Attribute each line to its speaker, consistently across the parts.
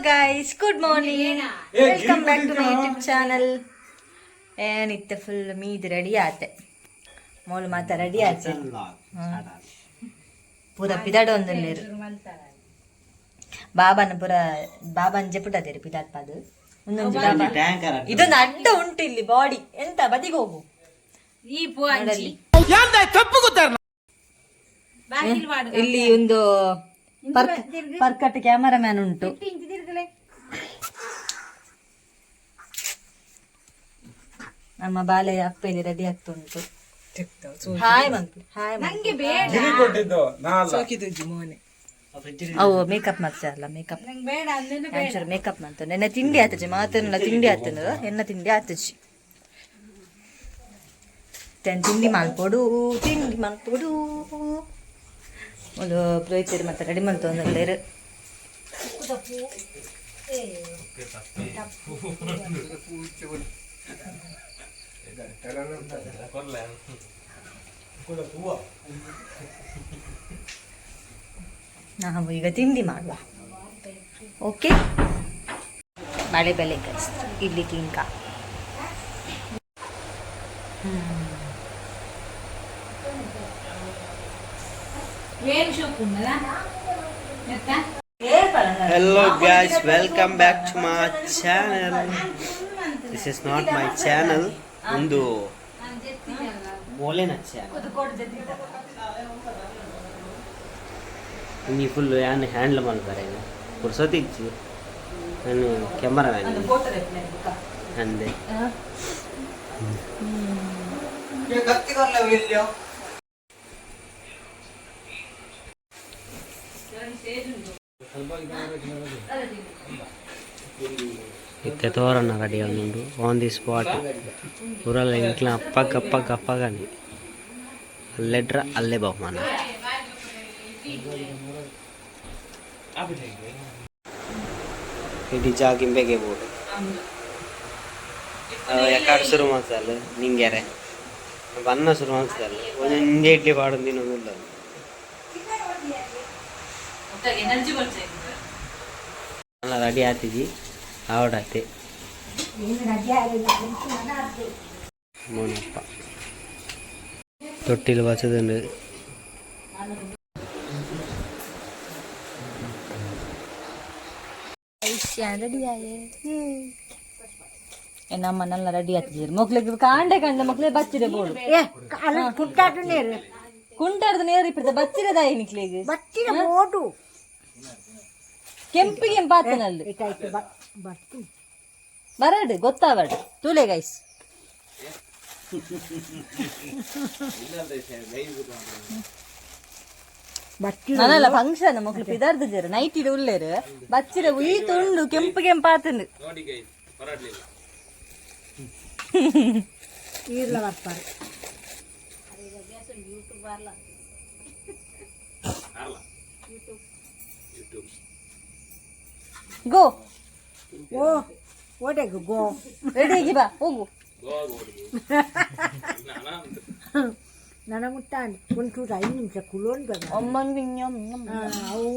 Speaker 1: Guys, good morning, welcome back to my YouTube channel. ಏನಿತ್ತೆ full ಮೀದ್ ready ಆತೆ, ಮೋಲು ಮಾತ ready ಆತೆ, ಪೂರ ಪಿದಾಡ ಒಂದುಲ್ಲೇರು. ಬಾಬಾನ ಪೂರ ಬಾಬಾನ ಜೆಪುಟದೇರು ಪಿದಾಟ್ಪಾದು ಒಂದೊಂದು ಬಾಬಾ. ಇದೊಂದು ಅಡ್ಡ ಉಂಟು ಇಲ್ಲಿ ಬಾಡಿ ಎಂತ ಬದಿಗೆ ಹೋಗು.
Speaker 2: ಈ ಪೂ ಅಂಚಿ.
Speaker 1: ನೋಡಲ್ಲಿ. ಇಲ್ಲಿ ಒಂದು ಪರ್ಕಟ್ ಕ್ಯಾಮರಾಮ್ಯಾನ್ ಉಂಟು. ನಮ್ಮ ಬಾಲೆಯ ಅಪ್ಪೆಯಲ್ಲಿ ರೆಡಿ ಆಗ್ತಾ ಉಂಟು. ಹಾಯ್ ಮಂತು, ಹಾಯ್.
Speaker 2: ನಂಗೆ ಬೇಡ.
Speaker 1: ಅವು ಮೇಕಪ್ ಮಾಡ್ತಾರಲ್ಲ, ಮೇಕಪ್.
Speaker 2: ನಂಗೆ ಬೇಡ ಅಂದ್ರೆ.
Speaker 1: ಒಂಚೂರು ಮೇಕಪ್ ಮಾಡ್ತಾನೆ. ಎನ್ನ ತಿಂಡಿ ಆತಜಿ ಮಾತನ್ನ ತಿಂಡಿ ಆತನ ಎನ್ನ ತಿಂಡಿ ಆತಜಿ ತಿಂಡಿ ಮಲ್ಪೊಡು, ತಿಂಡಿ ಮಲ್ಪೊಡು. ಒಂದು ಪ್ರೋಹಿತರು ಮತ್ತೆ ರೆಡಿ ಮಲ್ತೊಂದುಲ್ಲೆರ್. ನಾವು ಈಗ ತಿಂಡಿ ಮಾಡುವ. ಓಕೆ, ಬಾಳೆ ಬೆಲೆ ಗೈಸ್, ಇಡ್ಲಿ ತಿಂಕ.
Speaker 2: వేరు షోప్ ఉన్నదా ఎత్త?
Speaker 3: Hello guys, welcome back to my channel. This is not my channel. ಒಂದು ಮೋಲೆನ ಚಾನಲ್. ನೀ ಫುಲ್ ಯಾನ್ ಹ್ಯಾಂಡ್ಲ್ ಮಲ್ಪರೆ ಪುರ್ಸೊತ್ತಿಜ್ಜಿ. ನಾನು ಕ್ಯಾಮರಾ ಮ್ಯಾನ್ ಅಂದೆ. ಇತ್ತೆ ತೋರಣ ರೆಡಿ ಉಂಡು ಆನ್ the spot. ಊರಲ್ಲ ಇಂಟ್ಲ ಅಪ್ಪ ಗಪ್ಪ ಗಪ್ಪಗನಿ ಅಲ್ಲೆಡ್ರ ಅಲ್ಲೇ ಬಹುಮಾನ. ಇಡೀ ಜಾಗಿಂಬೆಗೆ ಬೋಡು ಎಕಾಡ್ ಶುರು ಮಾಡ್ತಲ್ಲ ನಿಂಗೆರೆ ಬನ್ನ ಶುರು ಮಾಡ್ತಲ್ಲ. ಒಂದೊಂದೇ ಇಡ್ಲಿ ಪಾಡೊಂದು ತಿನ್ನೊಂದಿಲ್ಲ.
Speaker 1: ಎನರ್ಜಿ.
Speaker 3: ಅಲ್ಲ, ರೆಡಿ ಆತಿಜಿ ಆವಡಾತೆ ಮೋನಪ್ಪ ತೊಟ್ಟಿಲು ಬಸದುಂಡು.
Speaker 1: ರೆಡಿ ಆಯೆ. ನಮ್ಮ ನಲ್ಲ ರೆಡಿ ಆಗ್ತಿದ್ದೀರಿ. ಮಕ್ಳಿಗೆ ಕಾಂಡೆ ಕಂಡ ಮಕ್ಳಿಗೆ ಬಚ್ಚಿರೆ ಬೋಡು.
Speaker 4: ಕುಂಟಾಟು ನೇರು.
Speaker 1: ಕುಂಟಾಡ್ದ ನೇರು ಇಪ್ಪಿಡ್ದ ಬಚ್ಚಿರದಾಯಿ ನಿಕ್ಲಿಗೆ.
Speaker 4: ಬಚ್ಚಿನ ಮೋಟು.
Speaker 1: ಕೆಂಪು ಕೆಂಪಾತನಲ್ಲಿ.
Speaker 4: ಆಯ್ತು, ಬರ್ತು.
Speaker 1: ಬರಡು ಗೊತ್ತಾವಡು ತೂಲೆ ಗೈಸ್.
Speaker 4: ಬಚ್ಚಿನ.
Speaker 1: ನಾನಲ್ಲ ಫಂಕ್ಷನ್ ಮಕ್ಳು ಪಿದಾರ್ದ ಜರ ನೈಟ್ ಇಡ ಉಲ್ಲೇರು ಬಚ್ಚಿರ ಉಯ್ ತುಂಡು ಕೆಂಪು ಕೆಂಪಾತಂದು.
Speaker 4: ಈರ್ಲ ಬರ್ತಾರೆ.
Speaker 1: ಗೋ.
Speaker 4: ಓ ಓಡೆಗು ಗೋ.
Speaker 1: ರೆಡಿ ಆಗಿ ಬಾ, ಹೋಗು.
Speaker 4: ನನ್ನ ಮುಟ್ಟಾನೆ ಒಂಚೂರು 5 ನಿಮಿಷ ಕುಲೋನ್.
Speaker 1: ಅಮ್ಮನ್.
Speaker 4: ಅವು.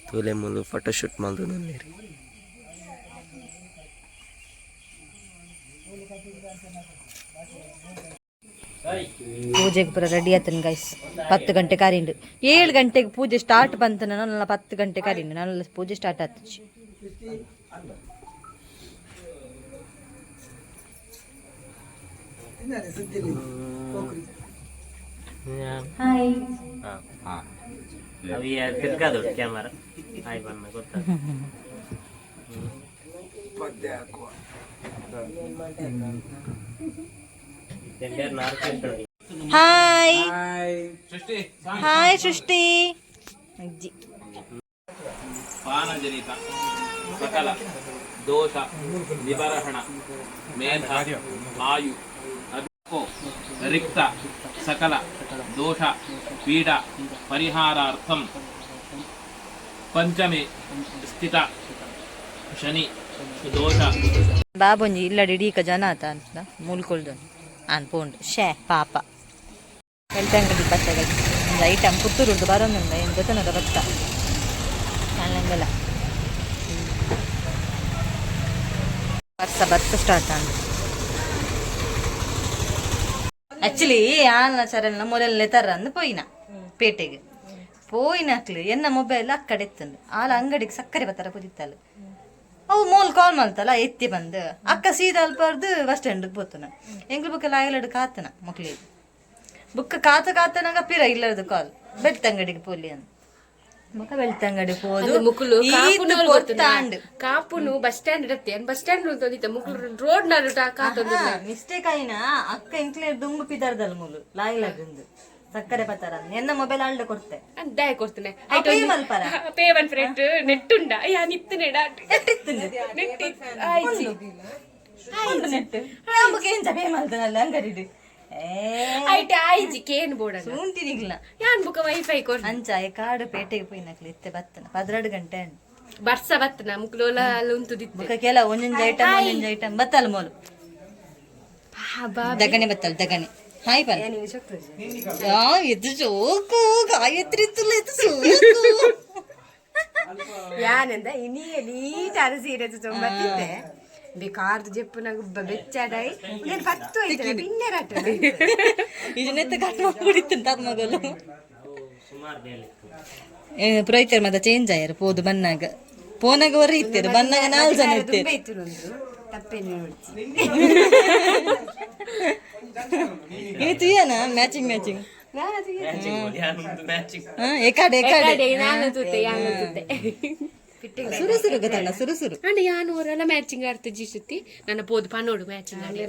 Speaker 3: ತೂಲೆ ಮುಲು ಫೋಟೋಶೂಟ್ ಮಲ್ದೊಂದುಲ್ಲೆರ್.
Speaker 1: ಪೂಜೆಗೆ ಪೂರ ರೆಡಿ ಆತನ ಗೈಸ್. 10 ಗಂಟೆ ಕಾರಿಂಡು. 7 ಗಂಟೆಗೆ ಪೂಜೆ ಸ್ಟಾರ್ಟ್ ಬಂತ. ನನ್ನ 10 ಗಂಟೆ ಕಾರಿಂಡು ನನ್ನ ಪೂಜೆ ಸ್ಟಾರ್ಟ್ ಆತಚಿ. ಹಾಯ್.
Speaker 3: ಅವಿ ತಿರ್ಗಾದು ಕ್ಯಾಮರಾ ಹಾಯ್ ಬಣ್ಣ ಗೊತ್ತ.
Speaker 1: ಹಾಯ್ ಹಾಯ್ ಸೃಷ್ಟಿ ಅಜ್ಜಿ.
Speaker 5: ಪಾನಜನಿತ ಸಕಲ ದೋಷ ನಿಬರಹಣ ಮೇಧ ಆಯು ಅಭಿಕೋ ರಿಕ್ತ ಸಕಲ ದೋಷ ಪೀಡ ಪರಿಹಾರಾರ್ಥಂ ಪಂಚಮಿ ಸ್ಥಿತ ಶನಿ ದೋಷ.
Speaker 1: ಬಾಬೊಂಜಿ ಇಲ್ಲಡಿ ಇಡೀಕ ಜನ ಆತ ಅಂತ ಮೂಲ್ಕೊಳ್ದು ಆನ್ ಪೋಂಡು. ಶೇ ಪಾಪ. ಬೆಳ್ತಂಗಡಿ ಪತ್ತಗೈ. ಒಂಜೊಂದು ಐಟಮ್ ಪುತ್ತೂರುಡ್ದು ಬರೋನುಂಡು ಏನು ಜೊತೆನದ ಬತ್ತ ಅಲ್ಲಂಗಲ್ಲ ವರ್ಷ ಬರ್ತ ಸ್ಟಾರ್ಟ್ ಆಂಡ್. ಆಕ್ಚುಲಿ ಆಲ್ನ ಚರಲ್ನ ಮೊದಲನೇ ತರ ಅಂದು ಪೋಯಿನ ಪೇಟೆಗೆ ಪೋಯಿನಾಕ್ಲು ಎನ್ನ ಮೊಬೈಲ್ ಅಕ್ಕಡೆ ಎತ್ತಂದು ಆಲ ಅಂಗಡಿಗೆ ಸಕ್ಕರೆ ಬತ್ತರ ಕುದಿತ್ತಲ್ಲ. ಅವು ಮೋಲ್ ಕಾಲ್ ಮಲ್ತಲ್ಲ, ಎತ್ತಿ ಬಂದು ಅಕ್ಕ ಸೀದಾ ಅಲ್ಪರ್ದು ಬಸ್ ಸ್ಟ್ಯಾಂಡ್ಗೆ ಪೋತನ. ಎಂಗ್ಲು ಬುಕ್ಕ ಲಾಯಲಡು ಕಾತನ ಮಕ್ಳಿಗೆ ಬುಕ್ಕ ಕಾತ ಕಾತನಾಗ ಪಿರ ಇಲ್ಲದು ಕಾಲ್ ಬೆಳ್ತಂಗಡಿಗೆ ಪೋಲಿ ಅಂತ. ಬೊಕ್ಕ ಬೆಳ್ತಂಗಡಿ ಪೋದು
Speaker 6: ಮುಕುಲು
Speaker 1: ಈತ್ ಪೊರ್ತಾಂಡ್.
Speaker 6: ಕಾಪುನು ಬಸ್ ಸ್ಟ್ಯಾಂಡ್ ಇರತ್ತೆ, ಬಸ್ ಸ್ಟ್ಯಾಂಡ್ ಉಂಟು, ಮುಕುಲು ರೋಡ್ ನಡು ಕಾತೊಂದು.
Speaker 1: ಮಿಸ್ಟೇಕ್ ಆಯಿನ ಅಕ್ಕ ಇಂಕ್ಲೆ ದುಂಬು ಪಿದರ್ದಲ್ ಮೂಲು ಲಾಯ್ಲಾಗುಂದು ಸಕ್ಕರೆ ಪತ್ತಾರ ಎನ್ನ ಮೊಬೈಲ್ ಆಲ್ಡ ಕೊಡ್ತೆ.
Speaker 6: ದಾಯ ಕೊಡ್ತೇನೆ.
Speaker 1: ಪೇ ಮಲ್ಪರ.
Speaker 6: ಪೇ ಒನ್ ಫ್ರೆಂಡ್ ನೆಟ್ ಉಂಡ ಯಾ ನಿತ್ತು ನೆಡ.
Speaker 1: ಎಟ್ಟಿತ್ತುಂಡು?
Speaker 6: ನೆಟ್ ಆಯ್ತು.
Speaker 1: ಉಂಡು ನೆಟ್ ನಮಗೆ ಎಂಚ ಪೇ ಮಲ್ತನಲ್ಲ ಅಂಗಡಿಡ್ ಏ.
Speaker 6: ಐಟ್ ಆಯ್ಜಿ ಕೇನ್ ಬೋಡ.
Speaker 1: ಸೂಂಟಿನಿಗ್ಲ.
Speaker 6: ಯಾನ್ ಬುಕ ವೈಫೈ ಕೊರ್.
Speaker 1: ಅಂಚ ಕಾಡು ಪೇಟೆಗೆ ಪೋಯಿನಕ್ಲು ಇತ್ತೆ ಬತ್ತನ 12 ಗಂಟೆ ಆಂಡ್.
Speaker 6: ಬರ್ಸ ಬತ್ತನ ಮುಕುಲೋಲ ಅಲ್ಲಿ ಉಂತುದಿತ್ತೆ.
Speaker 1: ಬೊಕ ಕೆಲ ಒಂಜೊಂಜಿ ಐಟಮ್ ಒಂಜೊಂಜಿ ಐಟಮ್ ಬತ್ತಲ್ ಮೋಲು. ದಗಣೆ ಬತ್ತಲ್ ದಗಣೆ. ಹಾಯ್ ಪನ್ ಯಾ ಇದು ಜೋಕು ಗಾಯತ್ರಿ ತುಲ್ಲ ಇದು ಸೋಕು.
Speaker 6: ಯಾನಂದ ಇನಿ ನೀಟ್ ಅದ ಸೀರೆ ತೊಂಬತ್ತಿದ್ದೆ ಬೇಕಾರ್ದು ಜೆಪ್ಪು ನಂಗೆ ಬೆಚ್ಚಾಡೈ నేను ಪತ್ತು ಆಯ್ತು ಪಿನ್ನೆ ರಾಟ.
Speaker 1: ಇದನ್ನೆತ್ತ ಕಟ್ ಮಾಡ್ಬಿಡಿತ್ತು ತಮ್ಮ ಮಗಳು.
Speaker 3: ಸುಮಾರು ಬೇಲೆ.
Speaker 1: ಪುರೋಹಿತರು ಮತ್ತೆ ಚೇಂಜ್ ಆಯ್ರು ಪೋದು ಬನ್ನಾಗ. ಪೋನಾಗ ಹೊರ ಇತ್ತೇರು, ಬನ್ನಾಗ ನಾಲ್ ಜನ ಇತ್ತೇರು.
Speaker 6: ಇತ್ತು ನಂದು ತಪ್ಪೇನು ನೋಡ್ತಿ.
Speaker 1: ಇನ್ನು ತುಯ್ಯನ ಮ್ಯಾಚಿಂಗ್ ಮ್ಯಾಚಿಂಗ್.
Speaker 3: ಮ್ಯಾಚಿಂಗ್.
Speaker 1: ಏಕಾಡೆ ಏಕಾಡೆ.
Speaker 6: ಯಾನು ತೂತೆ ಯಾನು ತೂತೆ.
Speaker 1: ಸುರು ಸುರು ಗೊತ್ತಲ್ಲ ಸುರು ಸುರು.
Speaker 6: ಅಂಡ್ ಯಾನು ಅವರೆಲ್ಲ ಮ್ಯಾಚಿಂಗ್ ಆಡ್ತ ಜಿಸುತ್ತಿ ನನ್ನ ಪೋದು ಪನೋಡು ಮ್ಯಾಚಿಂಗ್ ಆಡಿ.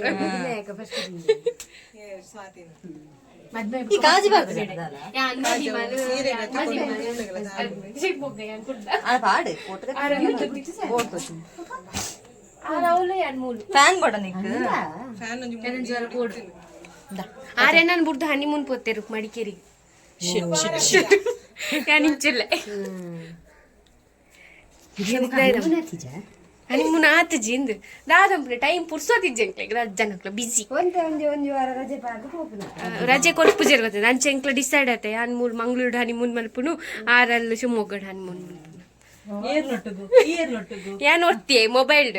Speaker 1: ಈ ಕಾಜಿ ಬರ್ತದೆ. ಆ ಪಾಡು ಫ್ಯಾನ್ ಕೊಡ ನಿಕ್.
Speaker 6: ಆರೆ ನಾನು ಬುಡ್ದು ಹನಿಮೂನ್ ಪೋತೇರು ಮಡಿಕೇರಿ ಯಾನ್ ಇಂಚಿಲ್ಲ. ಹನಿಮೂನ್ ಆತ ಜಿಂದ್ ದಾದಂಪುನೆ ಟೈಮ್ ಪುರ್ಸೋತಿಜ್ಜಂಕ್ಲೆ ಜನಕ್ಲ ಬಿಸಿ.
Speaker 4: ಒಂತೆ ಒಂಜಿ ಒಂಜಿ ವಾರ ರಜೆ ಪಾಡ್ದು ಪೋಪುನ.
Speaker 6: ರಜೆ ಕೊರ್ಪುಜೆರ್ ಗೊತ್ತದೆ. ಅಂಚೆ ಎಂಕ್ಲ ಡಿಸೈಡ್ ಆತೆ ಯಾನ್ ಮೂಲು ಮಂಗಳೂರು ಹನಿಮೂನ್ ಮಲ್ಪುನು, ಆರಲ್ಲಿ ಶಿವಮೊಗ್ಗಡ್ ಹನಿಮೂನ್ ಮಲ್ಪುನು. ಯಾನ್ ಒರ್ತಿಯೆ ಮೊಬೈಲ್.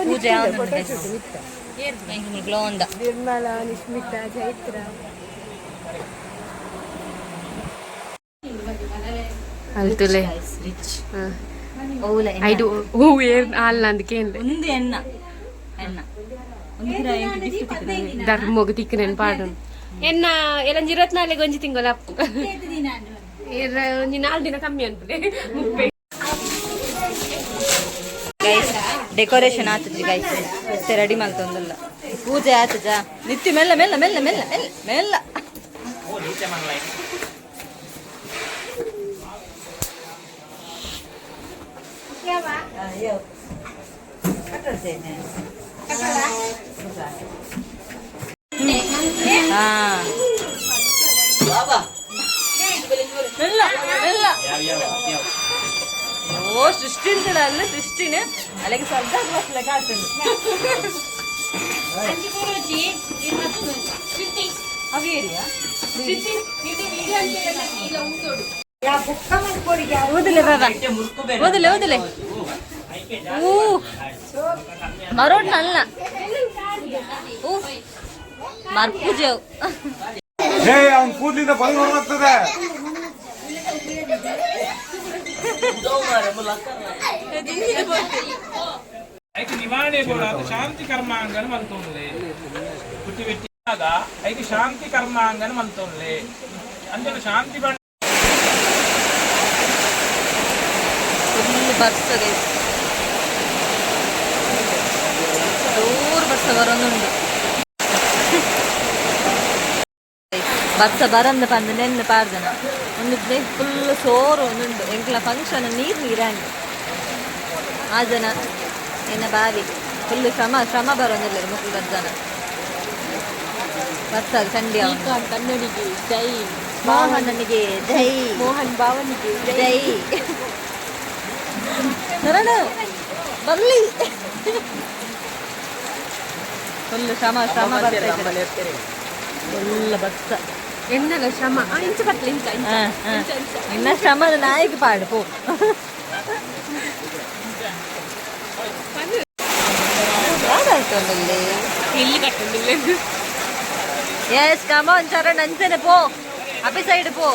Speaker 1: ಪೂಜೆ ಗ್ಲೋ ಅಂದ.
Speaker 6: ನಿರ್ಮಲಾ, ನಿಶ್ಮಿತಾ, ಚೈತ್ರ ಅಲ್ತುಲೆ.
Speaker 1: ರಿಚ್ ಓಲ.
Speaker 6: ಐದು ಹೂ ಏರ್ ಅಲ್ಲ ಅಂದಕ್ಕೆ.
Speaker 1: ಒಂದು ಎಣ್ಣ ಎಣ್ಣ ಒಂದು ಪಿರ ಎಂಕ್ gift ತಿಕ್ಕುದು.
Speaker 6: ಧರ್ಮೋಗ ತಿಕ್ಕನೇನು ಪಾಡೋಣ ಎನ್ನ ಎಲ್ಲಂಜಿ 24 ಒಂಜಿ ತಿಂಗಳ ಅಪ್ಪು ಒಂಜಿ 4 ದಿನ ಕಮ್ಮಿ ಅನ್ಪುಲೆ ಮುಪ್ಪೆ.
Speaker 1: ಗೈಸ್, ಡೆಕೋರೇಷನ್ ಆತಜಿ ಗೈಸ್. ಮತ್ತೆ ರೆಡಿ ಮಲ್ತೊಂದಲ್ಲ. ಪೂಜೆ ಆತಜ ನಿತ್ಯ ಮೆಲ್ಲ ಮೆಲ್ಲ ಮೆಲ್ಲ ಮೆಲ್ಲ ಮೆಲ್ಲ ಮೆಲ್ಲ. ಹಾ ಮೆಲ್ಲ ಮೆಲ್ಲ. ಓ ಸೃಷ್ಟಿ ಅಂತಲ್ಲ ಅಲ್ಲ ಸೃಷ್ಟಿನ ಅಲ್ಲಿಗೆ ಸ್ವರ್ಗ ಲೆಕ್ಕ ಆಗ್ತದೆ. ಅವೇರಿಯಾ ಓದಲೆ ಬಾಬಾ ಓದಲೆ ಓದಲೆ. ಊ ಮರೋಡ್ನ ಅಲ್ಲ ಊ ಮರ್ಪೂಜೆ.
Speaker 7: ಹೇ ಅವ್ನ ಕೂದಲಿಂದ ಬಲ್ ಹೊರಗ್ತದೆ.
Speaker 5: ಐಕ್ ನಿವಾರಣೆ ಬೋಡ ಶಾಂತಿ ಕರ್ಮಾಂಗನ ಮಲ್ತೊನ್ಲೆ ಪುಟ್ಟಿ ಬೆಟ್ಟಿನಾಗ ಐಕ್ ಶಾಂತಿ ಕರ್ಮಾಂಗನ ಮಲ್ತೊನ್ಲೆ ಅಂಚನೆ ಶಾಂತಿ ಬಂಡ.
Speaker 1: ಫುಲ್ ಬರ್ಸ ಗೈಸ್, ಜೋರು ಬರ್ಸ ಬರೋದುಂಡು. ಬರ್ಸ ಬರಂದ ಪಂದ್ ನೆನ್ನೆ ಪಾಡ್ದನ ಒಂದು ಫುಲ್ ಸೋರು ಒಂದುಂಡು. ಎಂಕ್ಲ ಫಂಕ್ಷನ್ ನೀರು ನೀರಾಂಡ್. ಆ ಜನ ಎನ್ನ ಬಾರಿ ಫುಲ್ ಶ್ರಮ ಶ್ರಮ ಬರೋದಿಲ್ಲ ಮುಕ್ಳು ಜನ ಬರ್ಸ ಚಂಡಿ.
Speaker 2: ಕನ್ನಡಿಗೆ ಜೈ.
Speaker 1: ಮೋಹನನಿಗೆ ಜೈ.
Speaker 2: ಮೋಹನ್ ಭಾವನಿಗೆ.
Speaker 1: ಜೈ. ಶರಣ ಬರ್ಲಿ. ಫುಲ್ ಶ್ರಮ ಶ್ರಮ ಬರ್ತಾ ಇದೆ. Full bus.
Speaker 6: ಎನ್ನಲ ಶ್ರಮ ಇಂಚ ಬತ್ತಲ ಇಂಚ.
Speaker 1: ಹಾ, ಹಾ. ಇನ್ನ ಶ್ರಮದ ನಾಯಿಗೆ ಪಾಡು ಪೋ. ಯಾರಾಯ್ತೊಂದಲ್ಲಿ?
Speaker 6: ಇಲ್ಲಿ ಕಟ್ಟೊಂದಿಲ್ಲ.
Speaker 1: ಎಸ್, ಕಮಾನ್ ಚರಣ್, ಅಂಚನೆ ಪೋ, ಅಪಿ ಸೈಡ್ ಪೋ.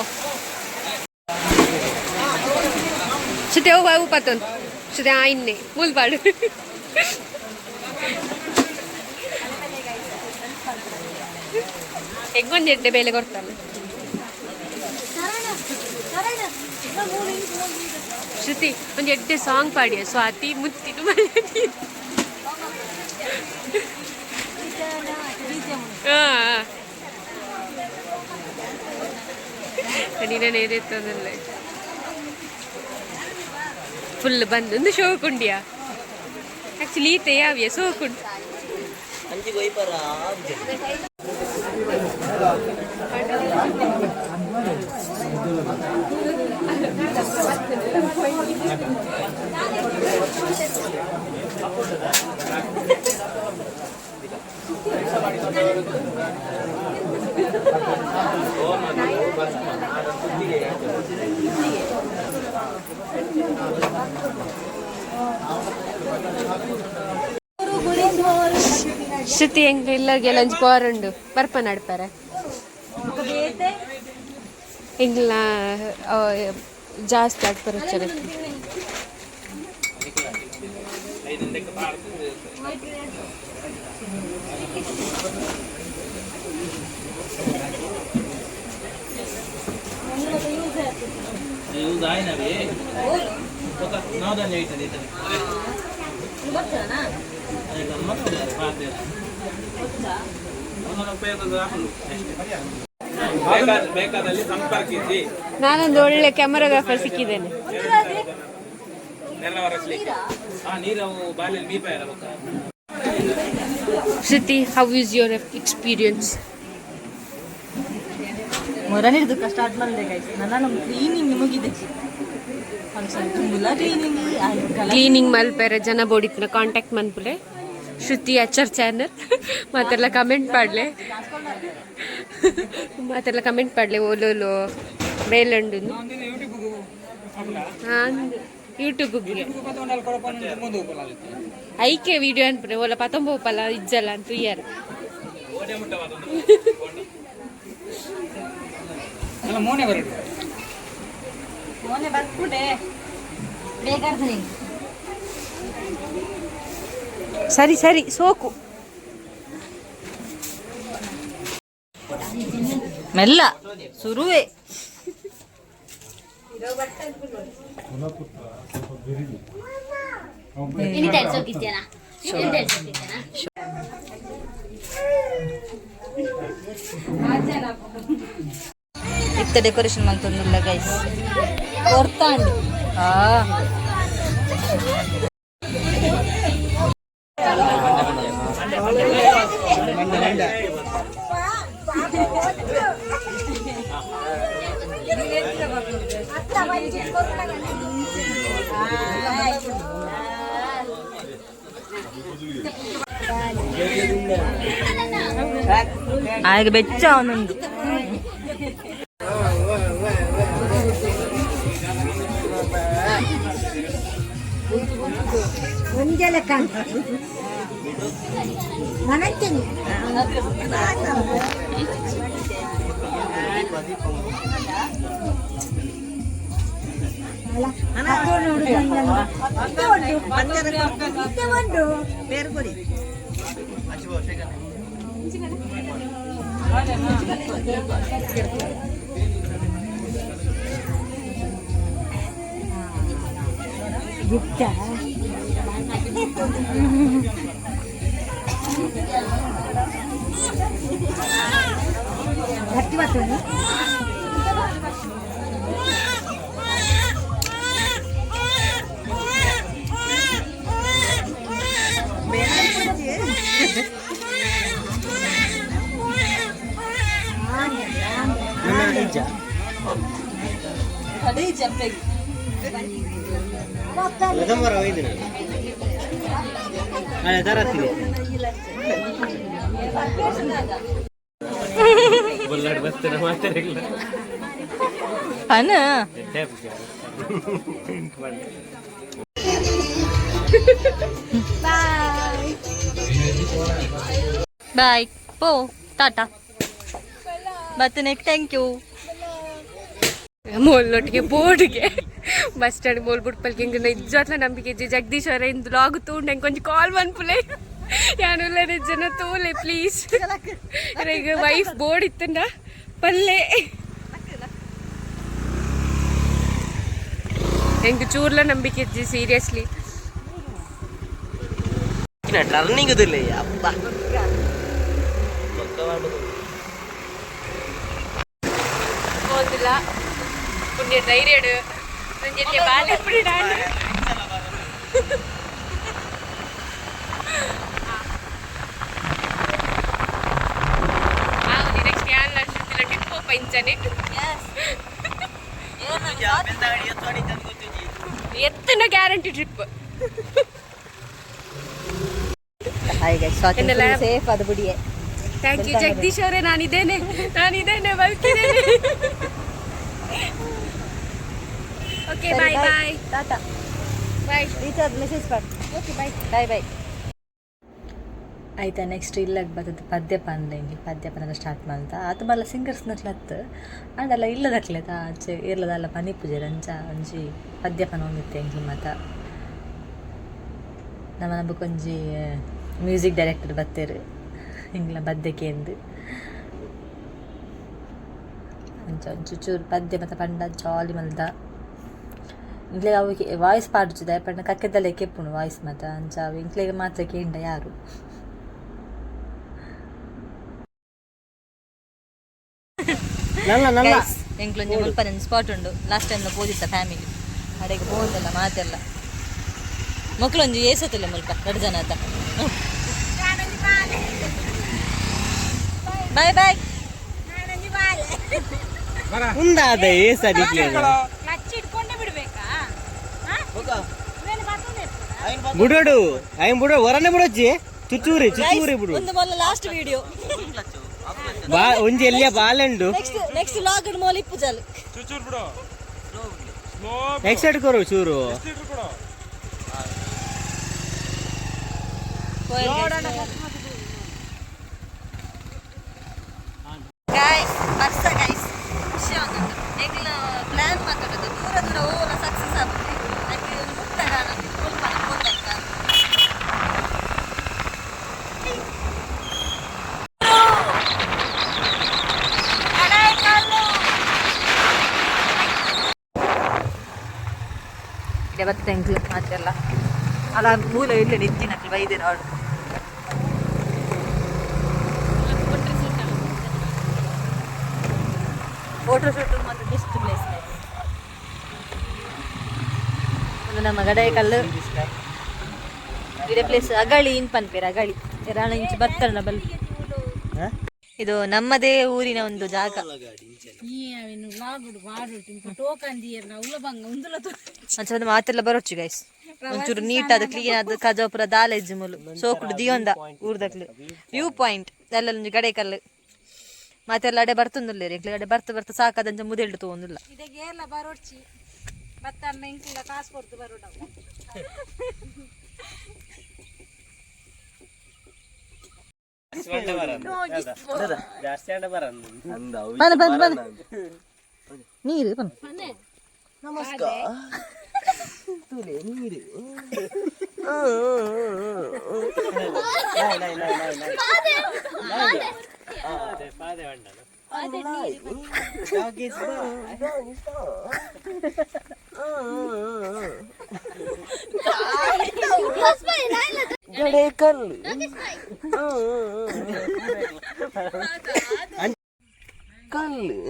Speaker 6: ಶ್ರುತಿ ಅವು ಅವು ಪತ್ತೊಂದು ಶ್ರುತಿ ಆಯ್ನೆ ಮುಲ್ಪಾಡು. ಎಗ್ಗೊಂದು ಎಡ್ಡೆ ಬೇಲೆ ಕೊಡ್ತಾನೆ. ಶ್ರುತಿ, ಒಂದು ಎಡ್ಡೆ ಸಾಂಗ್ ಪಾಡಿಯ, ಸ್ವಾತಿ ಮುತ್ತಿನ ಮಳೆ. ಹಾಂ, ನೀನೇ ಏರಿತ್ತದಲ್ಲ ಫುಲ್ ಬಂದು ಒಂದು ಶೋಕುಂಡಿಯಾ. ಆಕ್ಚುಲಿ ಈತೆ ಯಾವ್ಯ ಸೋಕುಂಡು. ಶ್ರುತಿ, ಹೆಂಗ್ ಇಲ್ಲಗೆ ಲಂಚ್ ಪೋರುಂಡು ಬರ್ಪ ನಡ್ಪಾರೆ. ಎಂಗ್ಲ ಜಾಸ್ತಿ ಆಡ್ಪಾರ.
Speaker 5: ಯೂಸ್ ಆಯ್ನವೇ ನವಧಾನ್ಯ ಐತದೆ ಐತದೆ. ಬೇಕಾದಲ್ಲಿ ಸಂಪರ್ಕಿಸಿ.
Speaker 6: ನಾನೊಂದು ಒಳ್ಳೆ ಕ್ಯಾಮರಾಗ್ರಾಫರ್ ಸಿಕ್ಕಿದ್ದೇನೆ.
Speaker 5: ನೆಲ ಒರೆಸ್ಲಿಕ್ಕೆ ಆ ನೀರವು ಬಾಲೆಯಲ್ಲಿ ಮೀಪ ಇರಬೇಕು.
Speaker 6: Shruti, how is your experience?
Speaker 1: ಮೊರನಿರ್ದಕ್ಕ ಸ್ಟಾರ್ಟ್ ಮಾಡಿದೆ ಗೈಸ್. ನನ್ನ ಕ್ಲೀನಿಂಗ್ ಮುಗಿದೆ, ಫಂಕ್ಷನ್ ತುಂಬುಲ ಕ್ಲೀನಿಂಗ್.
Speaker 6: ಕ್ಲೀನಿಂಗ್ ಮಲ್ಪೆರೆ ಜನ ಬೋಡಿತ್ನ ಕಾಂಟ್ಯಾಕ್ಟ್ ಮನ್ಪುಲೆ. ಶ್ರುತಿ ಅಚ್ಚರ್ ಚಾನಲ್ ಮಾತೆಲ್ಲ ಕಮೆಂಟ್ ಪಾಡ್ಲೆ, ಮಾತೆಲ್ಲ ಕಮೆಂಟ್ ಪಾಡ್ಲೆ. ಓಲೋಲು ಬೇಲಂಡು. ಹಾಂ, ಯೂಟ್ಯೂಬ್ಗೆ ಐಕೆ ವಿಡಿಯೋ ಅನ್ಪುನೆ. ಓಲ ಪತೊಂಬೋಪಲ್ಲ ಇಜ್ಜಲ್ಲ ಅಂತ ತುಯ್ಯಾರ.
Speaker 5: ಓಡೆ ಮುಟ್ಟವಾದ.
Speaker 1: ಮೋನೆ ಬರ್ಪುಡೆ ಬೇಕಾಗ್ತದೆ.
Speaker 6: ಸರಿ ಸರಿ, ಸೋಕು.
Speaker 1: ಮೆಲ್ಲ ಸುರುವೆ. ಇತ್ತ ಡೆಕೋರೇಷನ್ ಮಂತೊಂದುಲ್ಲ ಗೈಸ್, ಕೊರ್ತಾಂಡ್ ಆ. ಆಗ ಬೆಚ್ಚ ಅವನೊಂದು.
Speaker 4: ಒಂದೇ ಲೆಕ್ಕ ನನಂತೀನಿ. ಗಿಫ್ಟ ಗಟ್ಟಿ ಬರ್ತದೆ.
Speaker 3: ಬರ ಒಯ್ದಿನ ಅದೇ ತರತ್ತೀನಿ. ಬೊಲ್ಲಾಡ್ ಬತ್ತರ ಮಾತಾಡಿಲ್ಲ.
Speaker 1: ಪನ. ಬಾಯ್ ಪೋ, ಟಾಟಾ ಬತ್ತನೆ, thank you.
Speaker 6: ಮೋಲ್ನೊಟ್ಟಿಗೆ ಬೋರ್ಡ್ಗೆ ಬಸ್ ಸ್ಟ್ಯಾಂಡ್ ಮೋಲ್ ಬುಡ್ಪಲ್ಗೆ ಹಿಂಗೆ ನಿಜವಾಗ್ಲ ನಂಬಿಕೆ ಇಜ್ಜಿ. ಜಗದೀಶ್ ಅವರೇ, ಇಂದು ಲಾಗ್ ತೂಂಡ್ ನಂಗೆ ಕೊಂಚ ಕಾಲ್ ಮನ್ಪುಲೆ. ಯಾನುಲ್ಲ ಜನ ತೂಲೆ ಪ್ಲೀಸ್. ಈಗ ವೈಫ್ ಬೋರ್ಡ್ ಇತ್ತಂಡ ಪಲ್ಲೆ. ಹೆಂಗೆ ಚೂರ್ಲ ನಂಬಿಕೆ ಇಜ್ಜಿ ಸೀರಿಯಸ್ಲಿ.
Speaker 3: ಟರ್ನಿಂಗ್ ಇದಿಲ್ಲ ಅಪ್ಪ.
Speaker 6: ಹೋದಿಲ್ಲ ಪುಣ್ಯ ಧೈರ್ಯಡು ಒಂಜೆಲ್ಲೆ ಬಾಲೆ ಬಿಡಾಂಡ್. ನೆಕ್ಸ್ಟ್ ಯಾನ್ ಶುದ್ಧಿಲ ಟಿಪ್ ಪಂಚನೆ ಎತ್ತನ ಗ್ಯಾರಂಟಿ ಟ್ರಿಪ್. ಎನ್ನೆಲ್ಲ?
Speaker 1: ಸೇಫ್ ಅದು ಬಿಡಿಯೇ.
Speaker 6: Thank you Jagadish ಅವರೇ. ನಾನಿದ್ದೇನೆ, ನಾನಿದ್ದೇನೆ, ಬದುಕಿದ್ದೇನೆ. Okay, bye bye.
Speaker 1: Tata.
Speaker 6: Bye.
Speaker 1: Recharge message ಮಾಡಿ. Okay, bye bye bye. ಆಯ್ತಾ, ನೆಕ್ಸ್ಟ್ ಇಲ್ಲಾಗ ಬರ್ತದೆ ಪದ್ಯ ಪಂಡ. ಇಲ್ಲಿ ಪದ್ಯ ಪಂಡ ಸ್ಟಾರ್ಟ್ ಮಾಡ್ತ ಆತ ಬಲ್ಲ ಸಿಂಗರ್ಸ್ ನಕ್ಲತ್ತು ಅಂಡಲ್ಲ ಇಲ್ಲದಕ್ಲೆ ಆಚೆ ಇರ್ಲದಲ್ಲ ಪನಿ ಪೂಜೆ ಅಂಚ ಒಂಜಿ ಪದ್ಯ ಪನ ಒಂದಿತ್ತೆ. ಎಂಕ್ಲು ಮಾತ ನಮ್ಮ ನಮ್ಮಕೊಂಜಿ ಮ್ಯೂಸಿಕ್ ಡೈರೆಕ್ಟರ್ ಬತ್ತೇರು ಎಂಕ್ಲ ಬದ್ದಕ್ಕೆ ಅಂಚ ಚೂರು ಪದ್ಯ ಮತ್ತೆ ಪಂಡ ಜಾಲಿ ಮಲ್ದ. ಇಂಕ್ಲೆಗ್ ಅವು ವಾಯ್ಸ್ ಪಾಡುಚುದ ಪಂಡ ಕಕ್ಕೆದಲ್ಲೇ ಕೆಪ್ಪುಂಡು ವಾಯ್ಸ್ ಮಾತ. ಅಂಚ ಅವು ಇಂಕ್ಲೆಗ್ ಮಾತ್ರ ಕೇಂಡ ಯಾರು.
Speaker 3: ನಲ್ಲ ನಲ್ಲ.
Speaker 1: ಎಂಕ್ಲೊಂಜಿ ಮುಲ್ಪ ಸ್ಪಾಟ್ ಉಂಡು. ಲಾಸ್ಟ್ ಟೈಮ್ ಪೋದಿತ್ತ ಫ್ಯಾಮಿಲಿ ಅಡೆಗೆ ಪೋದಲ್ಲ ಮಾತೆಲ್ಲ. ಮಕ್ಕಳೊಂಜಿ ಏಸತ್ತಿಲ್ಲ ಮುಲ್ಪ ಎರಡು ಜನ ಆತ. Boy boy.
Speaker 3: ಉಂದಾದ ಏಸ. ಬುಡೋಡು ಐನ್ ಬುಡೋ ಹೊರನೆ ಬುಡೊಚ್ಚಿ ಚುಚ್ಚೂರಿ ಚುಚ್ಚೂರಿ ಬುಡು.
Speaker 1: ಒಂದು ಮೊಲ್ಲ ಲಾಸ್ಟ್ ವಿಡಿಯೋ.
Speaker 3: ಬಾ ಒಂಜಿ ಎಲ್ಲಿಯ ಬಾಲೆಂಡು.
Speaker 1: ನೆಕ್ಸ್ಟ್ ನೆಕ್ಸ್ಟ್ ಲಾಗ್ ಮೋಲ್ ಇಪ್ಪು ಜಾಲು.
Speaker 5: ಚೂಚೂರು ಬಿಡು, ಸ್ಲೋ.
Speaker 3: ಎಕ್ಸೈಟ್ ಕೊರು ಚೂರು.
Speaker 5: ಲೀಟ್ರ್ ಕೊಡು.
Speaker 1: ಗಾಯ್ಸ್, ಬರ್ಸ ಗೈಸ್, ಖುಷಿ ಆಗುಂಟು. ಎಂಕ್ಲ ಪ್ಲಾನ್ ಮಾತಾಡೋದು ದೂರ ದೂರ ಓಲ ಸಕ್ಸಸ್ ಆಗುತ್ತೆ. ಅದಕ್ಕೆ ಒಂದು ಮುಕ್ತ ಕಾಣ ಮುಲ್ಪ ಪೋತಂತ. ಬತ್ತೆ ಎಂಕ್ಲು ಮಾತೆಲ್ಲ ಅಲ್ಲ ಮೂಲ ಇಲ್ಲ ನಿಂತಿನಕ್ಲು ಬೈದಿರ ಅವಳು. ಫೋಟೋ ಶೂಟ್ ಮತ್ತು ಬೆಸ್ಟ್ ಪ್ಲೇಸ್. ಒಂದು ನಮ್ಮ ಗಡಾಯಿಕಲ್ಲು ಇಡೆ ಪ್ಲೇಸ್ ಅಗಳಿ ಇನ್ ಪನ್ಪೇರು ಅಗಳಿ ರಾಣ ಇಂಚು ಬತ್ತಣ್ಣ ಬಲ್. ಇದು ನಮ್ಮದೇ ಊರಿನ ಒಂದು ಜಾಗ. ಅಂಚ ಮಾತೆಲ್ಲ ಬರೋಚ್ಚು ಗೈಸ್. ಒಂಚೂರು ನೀಟ್ ಆದ ಕ್ಲೀನ್ ಆದ ಕಜಾಪುರ ದಾಲೇಜ್ ಮುಲು ಸೋಕುಡು ದಿಯೊಂದ ಊರ್ದಕ್ಲು ವ್ಯೂ ಪಾಯಿಂಟ್ ಎಲ್ಲ ಒಂಜಿ ಗಡೇಕಲ್ಲು ಮಾತೆಲ್ಲ ಅಡೆ ಬರ್ತುಂದುಲ್ಲೇರಿ. ಎಂಕ್ಲೆ ಅಡೆ ಬರ್ತ ಬರ್ತ ಸಾಕಾದಂಚ ಮುದೆಲ್ಡು ತೋಂದುಲ್ಲ.
Speaker 4: ಇದಕ್ಕೆ ಬರೋಡ್ಚಿ ಬತ್ತನ್ನ ಇಂಕ್ಲ ಕಾಸು ಕೊಡ್ತು ಬರೋಡ.
Speaker 1: ಬನ್ನ ಬನ್ನ ಬನ್ನ ನೀರು ಬನ್ನ.
Speaker 3: ಕಲ್ಲು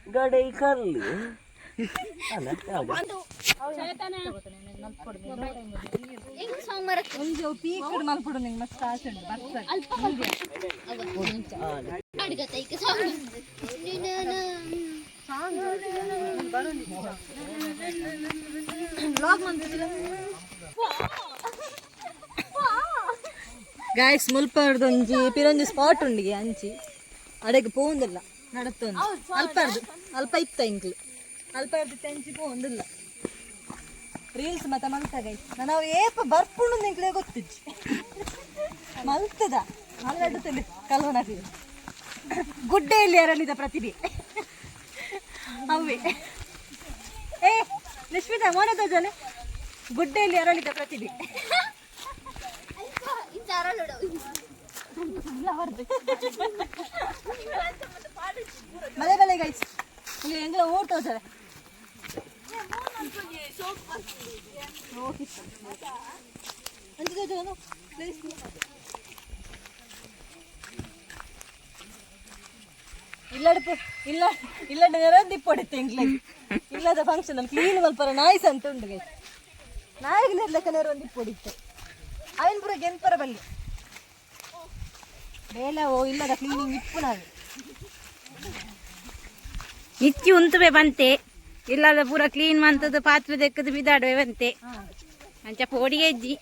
Speaker 3: ಗಡೈ ಕಲ್ಲು.
Speaker 1: ಗಾಯ್ಸ್ ಮುಲ್ಪರ್ದೊಂಜಿ ಪಿರೊಂಜಿ ಸ್ಪಾಟ್ ಉಂಡಿಗೆ ಅಂಚಿ ಅಡೆಗೆ ಪೋಂದಿಲ್ಲ ನಡತ್ತೊಂದು ಅಲ್ಪರ್ದು ಅಲ್ಪ ಇತ್ತ ಇಂಕ್ಲು ಅಲ್ಪರ್ದು ಅಂಚಿ ಪೋಂದಿಲ್ಲ ರೀಲ್ಸ್ ಮತ್ತೆ ಮಲ್ತ ಗೈಸ್ ನಾನು ಏಪ ಬರ್ಪುಂಡು ನಿಂಕ್ಲೆ ಗೊತ್ತಿಜ್ಜಿ ಮಲ್ತದ ಅಲ್ಲಡ್ತಲೆ ಕಲ್ವನಾಗ್ಲಿ ಗುಡ್ಡೆಯಲ್ಲಿ ಅರಳಿದ ಪ್ರತಿಭೆ ಅವೇ. ಏ ನಿಶ್ಮಿತಾ, ಮೋನದ ಗುಡ್ಡೆಯಲ್ಲಿ ಅರಳಿದ ಪ್ರತಿಭೆ. ಮಲೆ ಬಲೆ ಗೈಸ್, ಇಲ್ಲಿ ಎಂಗ್ಲ ಓಡ್ತಾವ ಸರ್. ಪ್ಲೇಸ್ ಇಲ್ಲಡಪು ಇಲ್ಲ ಇಲ್ಲಡ ನೆರಂದಿಪ್ಪೊಡಿತ್ತೆ ಎಂಗ್ಲೆ. ಇಲ್ಲದ ಫಂಕ್ಷನ್ ಅಲ್ಲಿ ಕ್ಲೀನ್ ಮಲ್ಪರ ನಾಯ್ಸ್ ಅಂತ ಉಂಟು ಗೈಸ್. ನಾಯಿಗೆ ಲೆಕ್ಕ ನೆರೊಂದಿಪ್ಪೊಡಿತ್ತೆ ಅವನ್ ಪೂರ ಗೆನ್ಪರ ಬಲ್ಲಿ ಬೇಲವೋ ಇಲ್ಲದ ಕ್ಲೀನಿಂಗ್ ಇಪ್ಪು ನಾವೆ.
Speaker 4: ನಿಚ್ಚಿ ಉಂತುವೆ ಬಂತೆ ಇಲ್ಲದ ಪೂರ ಕ್ಲೀನ್ ಮಂತದ ಪಾತ್ರೆ ದೆಕ್ಕದು ಬಿದಾಡುವೆ ಬಂತೆ ಅಂಚ ಪೋಡಿಗೆ ಹೆಜ್ಜಿ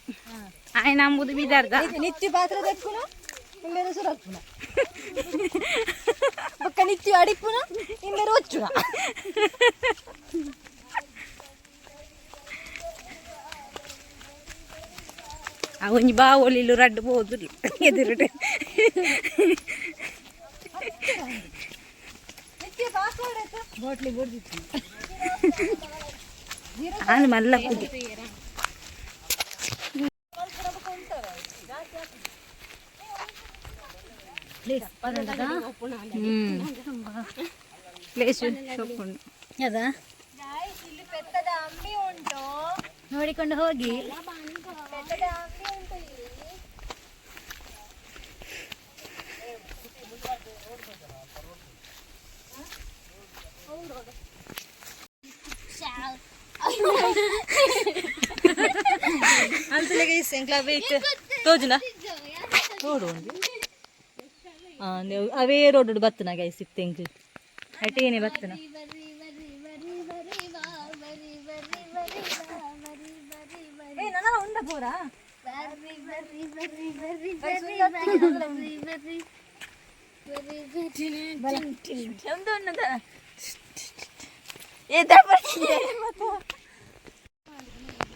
Speaker 4: ಆಯ್ ನಂಬುದು ಬಿದಾರ್ದ.
Speaker 1: ನಿತ್ಯ ಪಾತ್ರೆ ದೆಕ್ಕುನ ಇಂಬೇರು ಸುರಪ್ಪುನ ಬೊಕ್ಕ ನಿತ್ಯ ಅಡಿಪುನ ಇಂಬೇರು ಒಚ್ಚುನ.
Speaker 4: ಆ ಒಂಜಿ ಬಾವೊಲಿಲು ರಡ್ಡು ಬೋದು ಎದುರುಡು.
Speaker 1: ನಿತ್ಯ ಪಾಸ್ವರ್ಡ್ ಆಯ್ತು ಬಾಟ್ಲಿ ಬೋರ್ದಿತ್ತು.
Speaker 4: ಆನು ಮಲ್ಲ ಪುಡಿ. ಪ್ಲೇಸ್ ಶೋಪುಂಡು
Speaker 1: ಅದ
Speaker 4: ನೋಡಿಕೊಂಡು ಹೋಗಿ.
Speaker 1: ಅಂತಲೇ ಗೈಸ್, ಎಂಕ್ಲ ವೇಟ್ ತೋಜುನ ರೋಡ್ ಉಂಡು. ನೀವು ಅವೇ ರೋಡ್ ಬತ್ತನ ಗೈಸ್, ಇತ್ತೆ ಎಂಕ್ಲು ಅಟೇನೆ ಬತ್ತನ. ಏ ನನ್ನ ಉಂಡ ಪೂರ.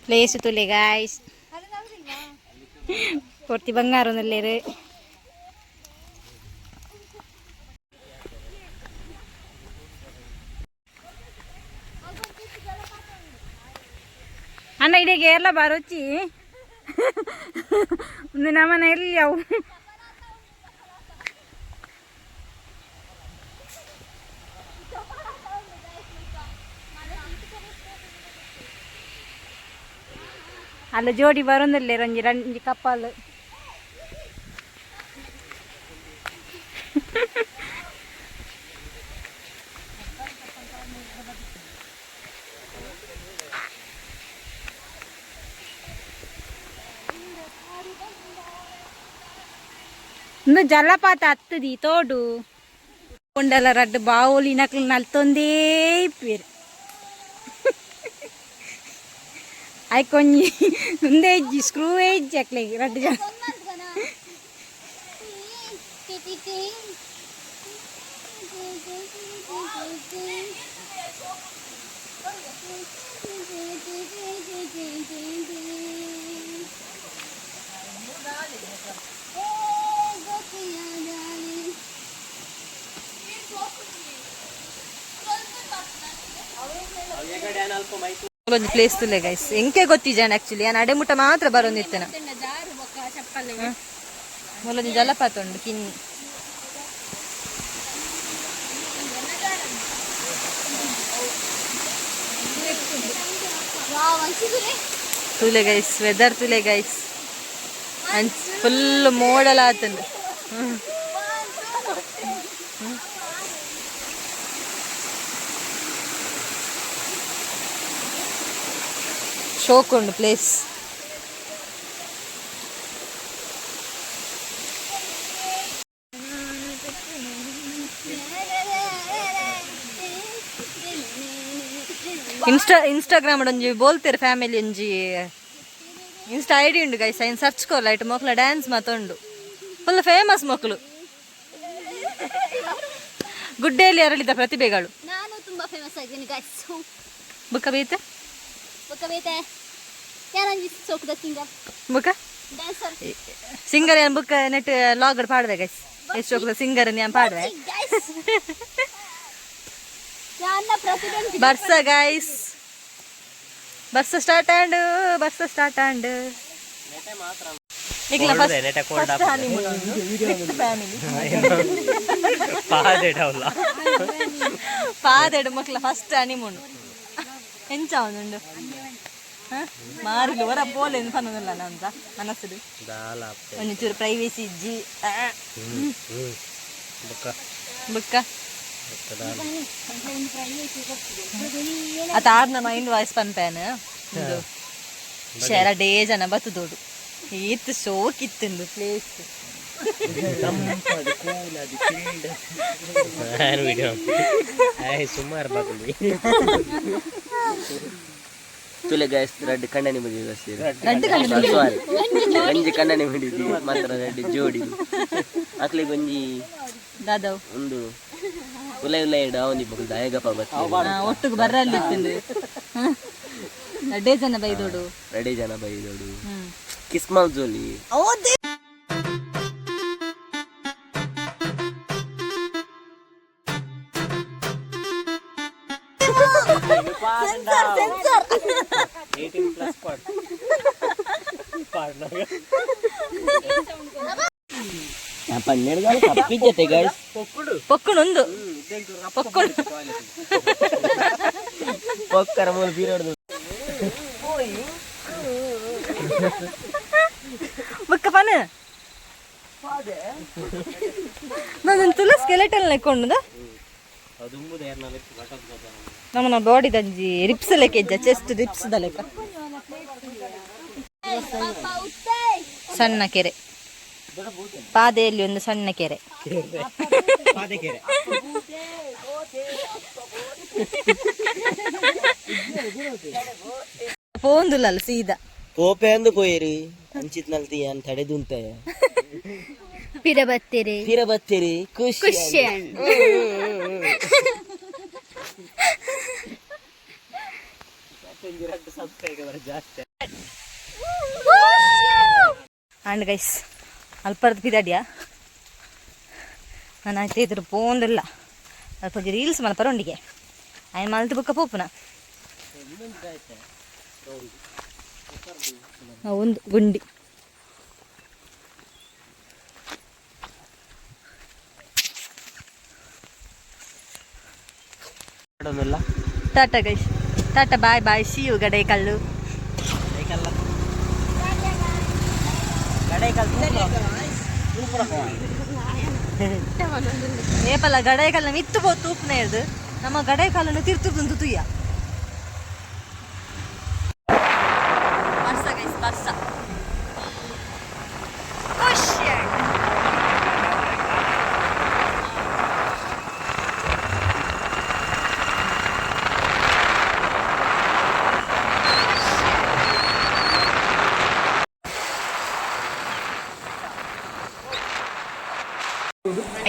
Speaker 4: ಪ್ಲೇಸ್ ತುಲೆ ಗಾಯ್ಸ್, ಪೂರ್ತಿ ಬಂಗಾರ ನಲ್ಲೇರು. ಅಣ್ಣ ಇಡೀ ಎಲ್ಲ ಬರೋಚಿ ಒಂದು ನಮ್ಮನೆ ಎಲ್ಲಿ ಅವು. ಅಲ್ಲ ಜೋಡಿ ಬರೋದಿಲ್ಲ ರಂಜಿ ರಂಜಿ ಕಪ್ಪಾಲ್. ಒಂದು ಜಲಪಾತ ಹತ್ತದಿ ತೋಡು ಉಂಡಲ ರಡ್ಡು ಬಾವುಲಿ ನಕ್ಲು ನಲ್ತೊಂದೇ ಇಪ್ಪೇರು. ಐಕೊಂಜಿ ಉಂದೇ ಇಜ್ಜಿ, ಸ್ಕ್ರೂ ಇಜ್ಜಿ ಅಕ್ಲೆಗ್ ರಡ್ಡು ಜನ.
Speaker 1: ಒಂದು ಪ್ಲೇಸ್ ತುಲೆ ಗೈಸ್, ಎಂಕೆ ಗೊತ್ತಿಜಾನ ಆಕ್ಚುಲಿ ನಾನು ಅಡೆಮುಟ ಮಾತ್ರ ಬರೋದಿತ್ತನ. ಮೂಲೊಂಜಿ ಜಲಪಾತ ಉಂಡು ಕಿನ್ನಿ. ತುಲೆ ಗೈಸ್, ವೆದರ್ ತುಲೆ ಗೈಸ್, ಫುಲ್ ಮೋಡಲ ಆತಂಡು. ಶೋಕ್ ಉಂಡು ಪ್ಲೇಸ್. ಇನ್ಸ್ಟಾಗ್ರಾಮ್ ಒಂಜಿ ಬೋಲ್ತೇರ್ ಫ್ಯಾಮಿಲಿ ಒಂಜಿ. ಇನ್ಸ್ಟಾ ಐಡಿ ಉಂಡು ಗೈಸ್, ಐನ್ ಸರ್ಚ್ ಕೊರ್ಲ. ಐಟ್ ಮೊಕ್ಲ ಡ್ಯಾನ್ಸ್ ಮಾತುಂಡು, ಫುಲ್ ಫೇಮಸ್ ಮಕ್ಕಳು, ಗುಡ್ಡೆಯಲ್ಲಿ ಅರಳಿದ ಪ್ರತಿಭೆಗಳು.
Speaker 8: ನಾನು ತುಂಬಾ ಫೇಮಸ್ ಆಗಿದ್ದೀನಿ ಗೈಸ್.
Speaker 1: ಬುಕ್ಕ ಬೇತೆ.
Speaker 8: ಬೊಕ್ಕ ಬೇತೆ ಯಾರಂಜಿ ಸೋಕುದ ಸಿಂಗರ್.
Speaker 1: ಬುಕ್ಕ.
Speaker 8: ಡ್ಯಾನ್ಸರ್.
Speaker 1: ಸಿಂಗರ್ ಏನ್ ಬುಕ್ಕ ನೆಟ್ ಲಾಗ್ ಪಾಡ್ವೆ ಗೈಸ್, ಎಷ್ಟು ಸಿಂಗರ್ ഞാൻ ಪಾಡ್ವೆ.
Speaker 8: ಗೈಸ್, ಯಾನ್ನ ಪ್ರತಿಭೆ.
Speaker 1: ಬರ್ಸ ಗೈಸ್, ಬರ್ಸ ಸ್ಟಾರ್ಟ್ ಆಂಡ್, ಬರ್ಸ ಸ್ಟಾರ್ಟ್ ಆಂಡ್.
Speaker 3: ನೆಟ ಕೋಲ್ಡ್
Speaker 1: ಫ್ಯಾಮಿಲಿ.
Speaker 3: ಪಾದೆಡವಲ್ಲ.
Speaker 1: ಪಾದೆಡು ಮಕ್ಳ ಫಸ್ಟ್ ಹನಿಮೂನ್ ಎಂಚ ಉಂಡು ಮಾರಿಲು ಹೊರ ಪೋಲೆಂದು ಪನ್ನೊಂದಿಲ್ಲ ಅಂತ ಮನಸ್ಸುಡು.
Speaker 3: ದಾಲ.
Speaker 1: ಒಂಚೂರು ಪ್ರೈವೇಸಿ ಇಜ್ಜಿ.
Speaker 3: ಬುಕ್ಕ.
Speaker 1: ಬುಕ್ಕ.
Speaker 3: ಬುಕ್ಕ ದಾಲ.
Speaker 1: ಅತ ಆರ್ನ ಮೈಂಡ್ ವಾಯ್ಸ್ ಪನ್ಪೇನ ಉಂದು ಶರ ಡೇ ಜನ ಬತ್ತದೋಡು, ಈತ್ ಶೋಕ್ ಇತ್ತುಂಡು ಪ್ಲೇಸ್.
Speaker 3: ನಾನು ವಿಡಿಯೋ ಆಯ್ ಸುಮಾರು ಬಾಕಲಿ.
Speaker 9: ತುಲೆ ಗೈಸ್, ರಡ್ಡ್ ಕಣ್ಣನಿ ಮುಗಿ.
Speaker 1: ರಡ್ಡ್ ಕಣ್ಣನಿ.
Speaker 9: ಸಾರಿ, ಒಂಜಿ ಕಣ್ಣನಿ ಮುಡಿದಿ ಮಾತ್ರ, ರಡ್ಡ್ ಜೋಡಿ ಅಕ್ಲೆಗ್ ಒಂಜಿ.
Speaker 1: ದಾದವ್.
Speaker 9: ಒಂದು ಉಲೈ ಉಲೈ ಇಡ ಒಂಜಿ ಬೊಕ ದಾಯಗಪ್ಪ ಬತ್ತಿ.
Speaker 1: ಒಟ್ಟುಗು ಬರ್ರಲ್ಲಿ ಇತ್ತುಂಡು, ರಡ್ಡೇ ಜನ ಬೈದೋಡು.
Speaker 9: ರಡೆ ಜನ ಬೈದೋಡು, ಕಿಸ್ಮಲ್ ಜೋಲಿ.
Speaker 3: 18+ ಪಾಡ್.
Speaker 9: 12 ತಪ್ಪಿದ್ದೆ ಗೈಸ್.
Speaker 1: ಪೊಕ್ಕುಣುಂದು ಪೊಕ್ಕುಣು.
Speaker 9: ಪೊಕ್ಕರ ಮೂಲ ಬೀರೋಡ್ದು.
Speaker 1: ಬುಕ್ಕ ಪನ ನಾನು ತುಲ ಸ್ಕೆಲೆಟನ್ ಲೆಕ್ಕೊಂಡುದ. ನಮ್ಮನ ಬಾಡಿ ದಂಜಿ ರಿಪ್ಸ್ ಲೆಕ್ಕ ಇಜ್ಜ, ಚೆಸ್ಟ್ ರಿಪ್ಸ್ the ಲೆಕ್ಕ. ಸಣ್ಣ ಕೆರೆ, ಪಾದೆಯಲ್ಲಿ ಒಂದು ಸಣ್ಣ ಕೆರೆ.
Speaker 3: ಪಾದೆಕೆರೆ.
Speaker 1: ಪೋಂದುಲಲ್ಲ ಸೀದಾ.
Speaker 9: ಕೋಪೆ ಅಂದು ಪೋಯರಿ ಅಂಚಿತ್ ನಲ್ತಿ ಅನ್ ತಡೆದುಂತಾಯ.
Speaker 8: ಪಿರ ಬತ್ತೀರಿ.
Speaker 9: ಪಿರ ಬತ್ತೀರಿ, ಖುಷಿ.
Speaker 8: ಖುಷಿ.
Speaker 3: ಜಾಸ್ತಿ.
Speaker 1: ಅಂಡ್ ಗೈಸ್, ಅಲ್ಪರ್ದು ಪಿದಾಡ್ಯಾ ನಾನು ಆಯ್ತು ಇದ್ರ ಪೋಂದಿಲ್ಲ. ಅಲ್ಪ ರೀಲ್ಸ್ ಮಲ್ಪರ ಉಂಡಿಗೆ ಆಯ್ನ ಮಲ್ತು ಬುಕ್ಕ ಪೋಪುನ. ಒಂದು ಗುಂಡಿ. Tata guys, tata, bye bye, see you. ಗಡೆ ಕಲ್ಲು. ಏಪಲ್ಲ ಗಡಾಯಿ ಕಲ್ಲ ಮಿತ್ತು ಪೋ ತೂಪ್ನ ಹಿಡ್ದು ನಮ್ಮ ಗಡಾಯಿ ಕಾಲನ್ನು ತಿರ್ತುಂದು ತುಯ್ಯ. ಬರ್ಸ ಗೈಸ್, ಬರ್ಸ, ಖುಷಿ ಆಯ್ತು.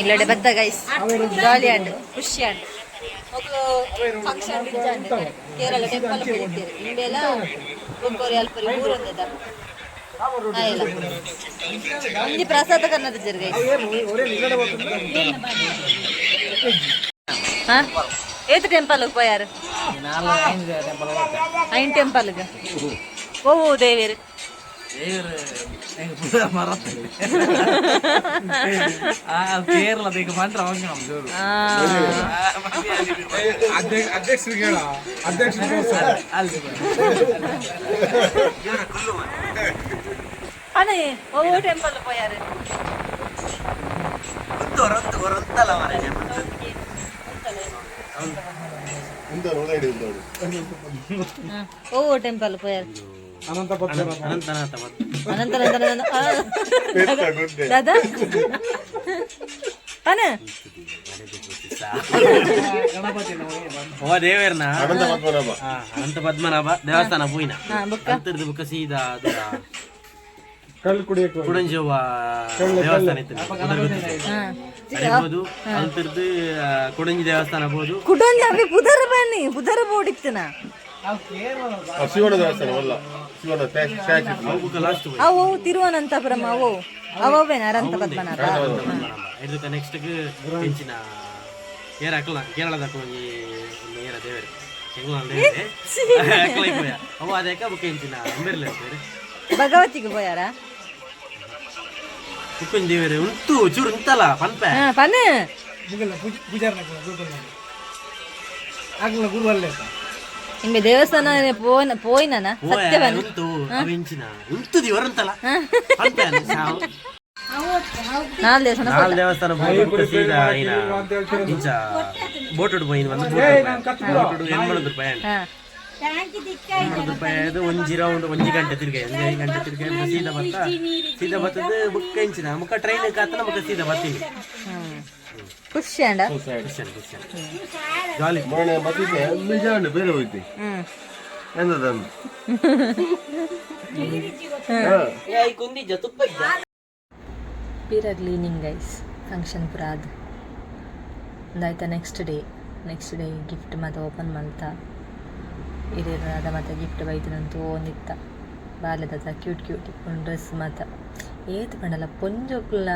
Speaker 1: ಇಲ್ಲಡೆ ಬತ್ತ ಗೈಸ್, ಜಾಲಿ ಆಂಡ್ ಖುಷಿ ಆಂಡ್. ಮೊದಲು ಫಂಕ್ಷನ್ ಕೇರಳ ಟೆಂಪಲ್ ಹೋಗಿದ್ದೀರಿ ಇಂಬೆಲ್ಲ ಬೊಕ್ಕೋರಿ ಅಲ್ಪರಿ ಊರೊಂದದ ಆಯ್ಲ ಒಂಜಿ ಪ್ರಸಾದ ಕನ್ನದ ಜರ್ ಗೈಸ್. ಹಾ, ಏತ್ ಟೆಂಪಲ್ ಪೋಯಾರು? ಐನ್ ಟೆಂಪಲ್. ಓ ದೇವೇರು.
Speaker 5: ಕೇರಳ ಬೇಗ ಮಂತ್ರ.
Speaker 7: ಅಧ್ಯಕ್ಷರಿಗೆ ಹೇಳ, ಅಧ್ಯಕ್ಷರಿಗೆ ತೋರ್ಸು.
Speaker 1: ಅನೇ ಓ ಟೆಂಪಲ್ ಪೋಯಾರು? ಓ ಟೆಂಪಲ್ ಪೋಯಾರು?
Speaker 7: ಅನಂತ ಪದ್ಮನಾಭ.
Speaker 3: ಅನಂತನಾಥ.
Speaker 1: ಅನಂತ ಅನಂತ ಅನಂತ. ದಾದಾ ಪನ.
Speaker 3: ಓ ದೇವೇರ್ನ ಅನಂತ ಪದ್ಮನಾಭ ದೇವಸ್ಥಾನ ಪೂಯಿನ ಅಂತರ್ದು ಬುಕ್ಕ ಸೀದಾ ದೂರ ಕುಡಂಜೋವ ದೇವಸ್ಥಾನ ಇತ್ತು ಅಡಿಬೋದು ಅಲ್ತಿರ್ದು ಕೊಡಂಜಿ ದೇವಸ್ಥಾನ ಬೋದು.
Speaker 1: ಕುಡೊಂಜಿ ಅವೆ ಪುದರ್ ಬನ್ನಿ, ಪುದರ್ ಬೋಡಿತ್ತನ.
Speaker 7: ಶಿವನ ದೇವಸ್ಥಾನ ಅಲ್ಲ, ಶಿವನ ಸ್ಟ್ಯಾಚ್ಯೂ.
Speaker 3: ಅವು ಬುಕ್ಕ ಲಾಸ್ಟ್.
Speaker 1: ಅವು ತಿರುವನಂತಪುರಂ ಅವು ಅವವೇನ ಅನಂತ ಪದ್ಮನಾಭ?
Speaker 3: ಇದಕ್ಕೆ ನೆಕ್ಸ್ಟ್ ಹೆಂಚಿನ ಏರ ಅಕ್ಲ ಕೇರಳದ ಒಂಜಿ ಒಂದು ಏರ ದೇವರು, ಎಂಗ್ಲ ದೇವರೇ ಅಕ್ಲ ಪೋಯ. ಅವು ಅದಕ್ಕೆ ಬುಕ್ಕ ಹೆಂಚಿನ ಅಂಬೆರ್ಲೆ ಬೇರೆ.
Speaker 1: ಭಗವತಿಗೆ ಪೋಯಾರ?
Speaker 3: ಬುಕ್ಕೊಂಜಿ ದೇವರೇ ಉಂಟು, ಚೂರು ಉಂತಲ್ಲ ಪನ್ಪೆ.
Speaker 1: ಹಾ, ಪನ್. ನಿಂಬೆ ದೇವಸ್ಥಾನ ಪೋನ ಪೋಯ್ನನ ಸತ್ಯವನ್.
Speaker 3: ಉಂಟು, ಅವು ಹೆಂಚಿನ ಉಂಟು ದಿವರಂತಲ್ಲ ಪನ್ಪೆ ಸಾವು.
Speaker 1: ನಾಲ್ ದೇವಸ್ಥಾನ.
Speaker 3: ನಾಲ್ ದೇವಸ್ಥಾನ ಪೋದು ಬುಕ್ಕ ಸೀದಾ ಐನ ಇಂಚ ಬೋಟುಡು ಪೋಯಿನ ಒಂದು ಬೋಟುಡು 80 ರೂಪಾಯಿ. 80 ರೂಪಾಯಿ ಅದು ಒಂಜಿ ರೌಂಡ್, ಒಂಜಿ ಗಂಟೆ ತಿರ್ಗ, 1 ಗಂಟೆ ತಿರ್ಗ ಸೀದಾ ಬತ್ತ. ಸೀದಾ ಬತ್ತದ ಬುಕ್ಕ ಇಂಚಿನ ಮುಕ್ಕ ಟ್ರೈನ್ ಕಾತನ ಮುಕ್ಕ ಸೀದಾ ಬರ್ತೀನಿ.
Speaker 1: ಖುಷಿ ಅಂಡ.
Speaker 3: ಖುಷಿ ಖುಷಿ ಜಾಲಿ.
Speaker 7: ಮೊನ್ನೆ ಬತ್ತಿದ್ದೆ ನಿಜ ಬೇರೆ ಹೋಯ್ತು. ಎಂತದಂದು?
Speaker 1: ಪೀರ ಕ್ಲೀನಿಂಗ್ ಗೈಸ್, ಫಂಕ್ಷನ್ ಪೂರ ಅದು ಒಂದಾಯ್ತಾ. ನೆಕ್ಸ್ಟ್ ಡೇ ಗಿಫ್ಟ್ ಮತ್ತೆ ಓಪನ್ ಮಲ್ತ. ಇರೇರ ಮತ್ತೆ ಗಿಫ್ಟ್ ಬೈದಿನಂತೂ ಒಂದಿತ್ತ ಬಾಲ್ಯದ ಕ್ಯೂಟ್ ಕ್ಯೂಟ್ ಇಪ್ಪುಂಡು ಡ್ರೆಸ್ ಮಾತ. ಏತ್ ಪಂಡಲ ಪೊಂಜೋಕುಲ್ನ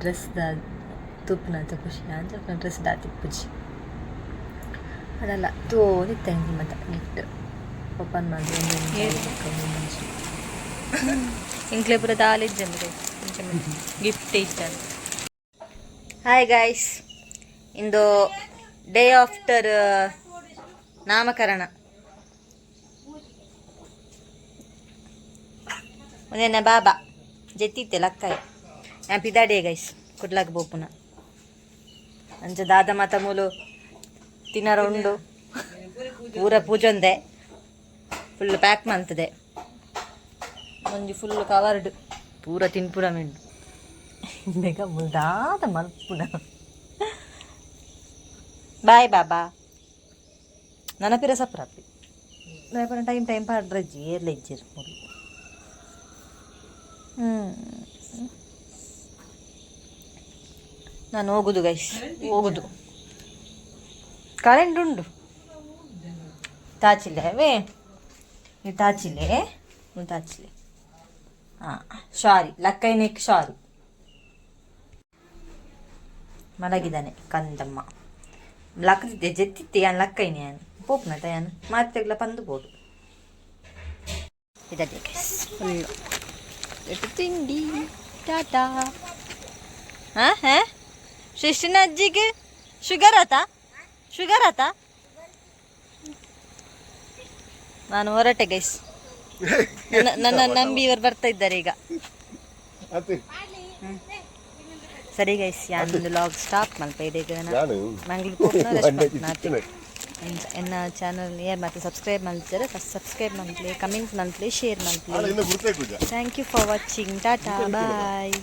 Speaker 1: ಡ್ರೆಸ್ ದ ತೂಪುನಂತ ಖುಷಿ ಆಂಜೋಕ್ಲೆನ ಡ್ರೆಸ್ ದಾತಿಪ್ಪುಜಿ ಅದಲ್ಲ. ತೋದಿತ್ತ ಎಂಕುಲು ಮಾತ ಗಿಫ್ಟ್ ಓಪನ್ ಮಾಡಿ ಒಂಜೊಂಜಿ. ಎಂಕ್ಲೆ ಪೂರ ದಾಲ ಇಜ್ಜಂಡ್, ಗಿಫ್ಟ್ ಇಜ್ಜಂಡ್. ಹಾಯ್ ಗಾಯ್ಸ್, ಇಂದು ಡೇ ಆಫ್ಟರ್ ನಾಮಕರಣ. ಒಂದೇನ ಬಾಬಾ ಜೆತ್ತಿತ್ತೆ ಲಕ್ಕಾಯ. ನಾನು ಪಿದಾಡೆ ಗೈಸ್, ಕುಡ್ಲಾಕ್ ಬೋಪುನ. ಅಂಚ ದಾದ ಮಾತ ಮೂಲು ತಿನ್ನರ ಉಂಡು. ಪೂರ ಪೂಜೊಂದೆ ಫುಲ್ ಪ್ಯಾಕ್ ಮಂತದೆ. ಒಂಜಿ ಫುಲ್ ಕವರ್ಡ್ ಪೂರ ತಿನ್ಪುರ ಮಿಂಡು ಬೇಗ ಮುಲ್ದಾದ ಮಲ್ಪುನ. ಬಾಯ್ ಬಾಬಾ. ನನ್ನ ಪಿರ ಸಪ್ರಾಪಿ ಟೈಮ್ ಟೈಮ್ ಪಾಡ್ರಜ್ಜಿ ಏರ್ಲ ಇಜ್ಜಿರ್ ಮೂಲು. ನಾನು ಹೋಗುದು ಗೈಸ್, ಹೋಗುದು. ಕರೆಂಟ್ ಉಂಡು. ತಾಚಿಲೆ ಅವೇ ನೀವು ತಾಚಿಲೆ ತಾಚಿಲೆ. ಹಾಂ, ಸಾರಿ ಲಕ್ಕೈನೆಕ್ ಸಾರಿ. ಮಲಗಿದ್ದಾನೆ ಕಂದಮ್ಮ. ಲಕ್ಕದಿದ್ದೆ ಜೆತ್ತಿತ್ತೆ ಯಾನ್ ಲಕ್ಕೈನೆ ಯಾನ್ ಪೋಪ್ನ ಯಾನ್ ಮಾತೆಗ್ಲ ಪಂದು ಬೋಡು ಇದೆ ಗೈಸ್. ಫುಲ್ಲು ತಿಂಡಿ. ಟಾಟಾ. ಹಾಂ ಹೇ ಶಿಶಿನ ಅಜ್ಜಿಗೆ ಶುಗರ್ ಆತಾ? ಶುಗರ್ ಆತಾ? ನಾನು ಹೊರಟೆ ಗೈಸ್. ನನ್ನ ನಂಬಿ ಇವರು ಬರ್ತಾ ಇದ್ದಾರೆ ಈಗ. ಸರಿ ಗೈಸ್, ಯಾನೊಂದು ಲಾಗ್ ಸ್ಟಾಪ್ ಮಲ್ಪ ಈಗ. ಮಂಗಳೂರು ಎನ್ನ ಚಾನಲ್ ಏರ್ ಮತ್ತೆ ಸಬ್ಸ್ಕ್ರೈಬ್ ಮಲ್ತಾರೆ, ಸಬ್ಸ್ಕ್ರೈಬ್ ಮಲ್ಪಲೆ, ಕಮೆಂಟ್ ಮಲ್ಪಲೆ, ಶೇರ್ ಮಲ್ಪಲೆ. Thank you for watching. Tata, bye.